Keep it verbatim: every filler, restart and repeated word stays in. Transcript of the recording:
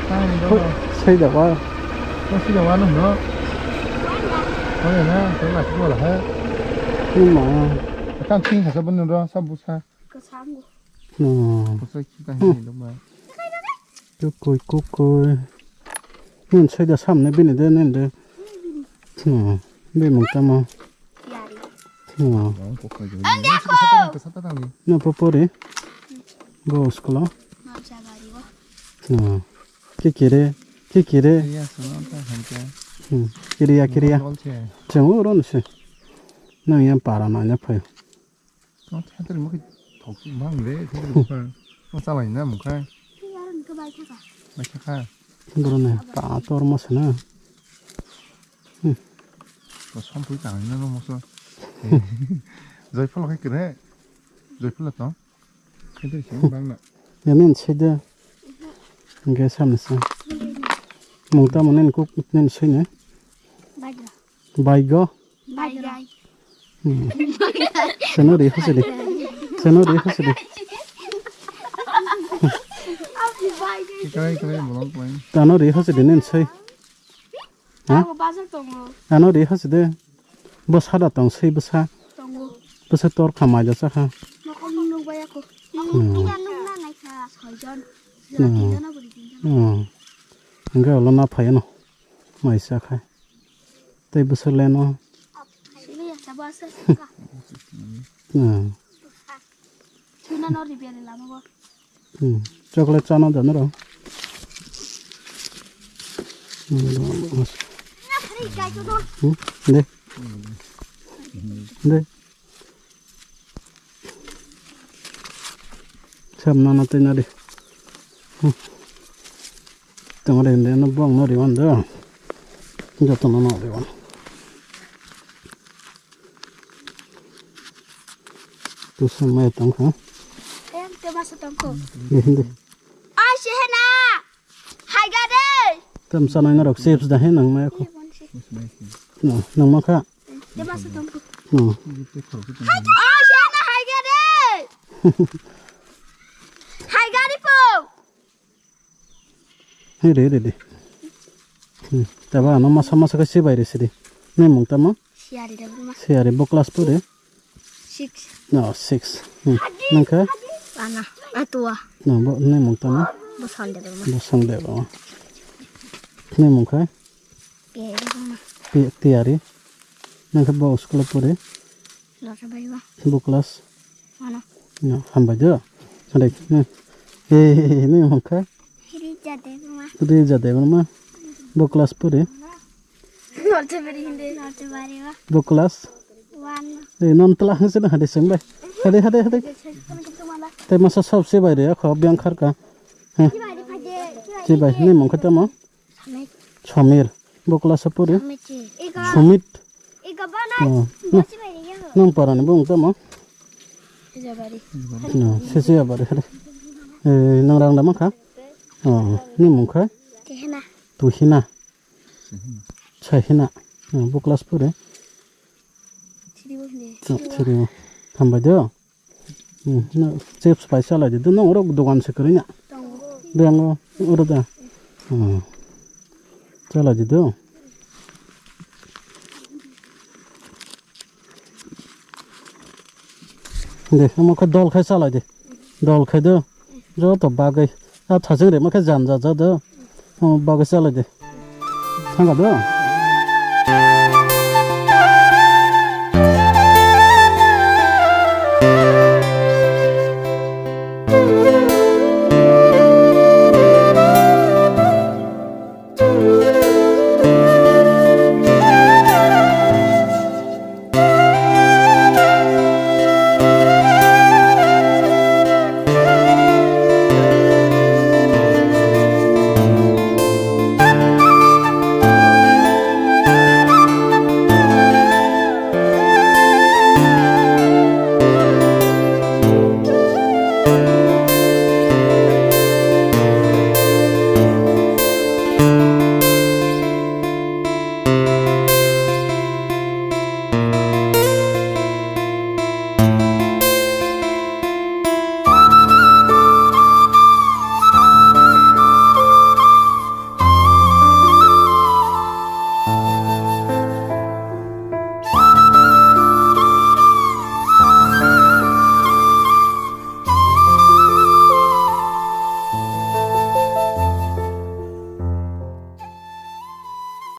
Tang ni dogo. Sai da wa. Ko si da wa no no. Ko ya na, ko na ko la ha. Ima. Tang ching ha sa bun ro sa bu sa. Ko sa ngu. No. Ko sa ki ta ni do ma. Kukui, kukui. Nin sai da samne bini de nin de. Hmm. Bini mung tamo. Yari. Hmm. Ang dia ko. Ko sa ta tang ni. No popori. Bo school. Ma sa bari bo. Hmm. Kikire, kikire. Iya, sana ta hamka. Hmm. Kiriya, kiriya. Bol che. Cheng oro nse. Nang yang para na nya phai. Tong thentri mo ki thok bang le, thentri mo ka. Mo chalai na mo ka. Bai kha ka. Boro ne pa tor mo sana. Hmm. Ko som pui tang na no mo so. Joyful khai kre. Joyful to. Thentri si bang na. Ya nen se de. Ge sam sa. Mung ta mo nen kuk nen se ne. Bai ga. Bai ga. Bai gai. Hmm. Seno ri hosidi. Seno ri hosidi. Abi bai gai. Ikai, ikai, bolong, bolong. Tano ri hosidi nen sai. Ha? Abo bazar tongo. Ano ri hosidi. Bo sada tong sai bwsa. Tongo. Bwsa tor khamai da sakha. Nokom nuk bai ako. Hmm. Ina nuk na nai kha soijon. Hmm. Tinjon na buri tinjon. Hmm. Enggak lo na phai no. Mai sakha. Tei bwswk leno. Hmm. Hmm. Chocolate chana da noro. Hmm. De. De. Sam nana tei nari. Hmm. Tengri hindi ano buang nari wan da. Joto nana nari wan. Tu sam mai tong kha. Em, te masa tong ko. Hindi. Ai, si hena. Hai ga de. Tam sanai na rok chips da he nang mai ko. No, nang ma kha. Te masa tong ko. No. Ai, si hena hai ga de. Hai ga de po. He re re de. Hmm. Taba ano masa masa khe sibai re sidi. Ni mung tamo? Siari da buma. Siari bo class pore? Six. No, six. Hmm. Nang khe? Ana, atua. No, bo ni mung tamo? Bo sande buma. Bo sande buma. Ni mung khe? Ke buma. Pi-, tiari. Nang khe bo school pore? Lasa bai ba. Bo class? Ano. No, hambai do. Hade, hmm. He, he, he, ni mung kha? Rija Debbarma. Rija Debbarma. Bo class pore? Norte beri hindi. Norte bari ba. Bo class? One. Eh, non tla hangse na hade seng bai. Hade, hade, hade. Te masa sab se bai re, kho biang khar ka. Heh. Ki bai, ni mung kha tamo? Samir. Samir. Bo class pore? Samir. Sumit. Ega bana. Oh. Bosi bai ya. Nang parani bo wng tamo? Ejabari. No, sisi abari hade. Eh, nang rang dama kha? Oh, ni mung kha? Tehena. Tuhina. Sahina. Oh, bo class pore? Three bo hine. Oh, three bo. Hambai do. Hmm, no, chips pai salai di. Nang oro dogan se kwrwi na. Tongo. Biango oro da. Hmm. Salai di do. De, omo khe dol khai salai di. Dol khai do. Joto bagwi. A thajeng rema khe jan ja ja do. Omo bagwi salai di. Thanga do.